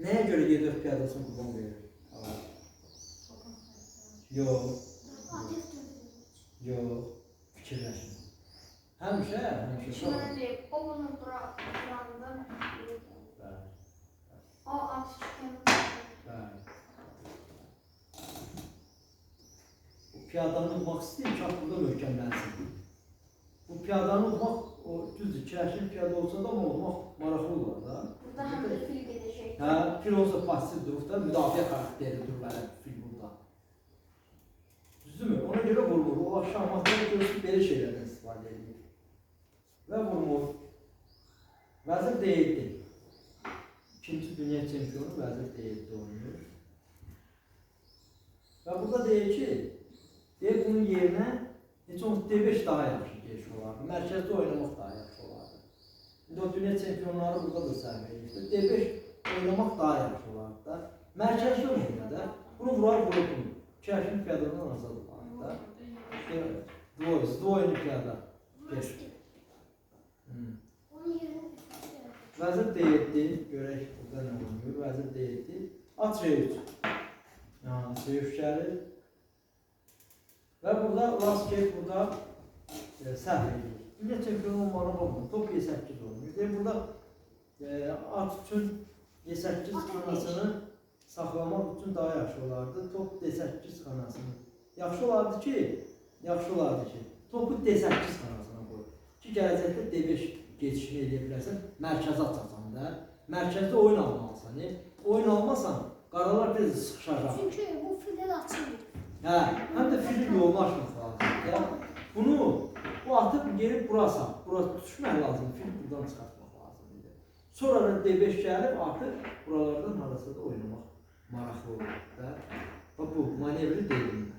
Nəyə görə G4 piyadasını qurban verir? Yox. Yox. Fikirləşin. Həmişə, həmişə. Mənə deyib, o bunu buranda Bəli. O at üçgəni. Bəli. Bu piyadanı udmaq istəyir ki, at burada möhkəmlənsin. Bu piyadanı udmaq, o düzdür, kərşin piyada olsa da amma udmaq maraqlı olar da. Burada həm də fil gedəcək. Hə, fil olsa pasiv durub da, müdafiə xarakteri durur hələ fil burada. Düzdürmü? Ona görə vurmur. O şahmatları görürsün, belə şeylərdən istifadə edir. Və vurmur. Vəzir D7. İkinci dünya çempionu vəzir D7 oynayır. Və burada deyir ki, deyir bunun yerinə heç olmasa D5 daha yaxşı gediş olardı. Mərkəzdə oynamaq daha yaxşı olardı. İndi o dünya çempionları burada da səhv edirdi. D5 oynamaq daha yaxşı olardı da. Mərkəzdə oynayır da. Bunu vurar, vurur bunu. Kərşin piyadadan azad olardı da. Dvoy, zdvoyni piyada. Onun yerine Vəzir D7, görək burada nə oynayır. Vəzir D7, at C3. C3 gəlir. Və burada Lasker burada səhv edir. Dünya çempionu olmağına baxmır. Top E8 oynayır. Deyir, burada at üçün E8 xanasını saxlamaq üçün daha yaxşı olardı. Top D8 xanasını. Yaxşı olardı ki, topu D8 xanasına qoy. Ki, gələcəkdə D5 geçişini eləyə bilərsən, mərkəzə açasan da. Mərkəzdə oyun almalısan. Oyun almasan, qaralar tez sıxışacaq. Çünki bu fillər açılmır. Hə, həm də filin yolunu açmaq lazımdır. Bunu, bu atı gelib bura sat, bura düşmək lazımdır, fili buradan çıxartmaq lazımdır. Sonra da D5 gəlib, artıq buralardan harasada oynamaq maraqlı olur da. Bax, bu manevri dedim.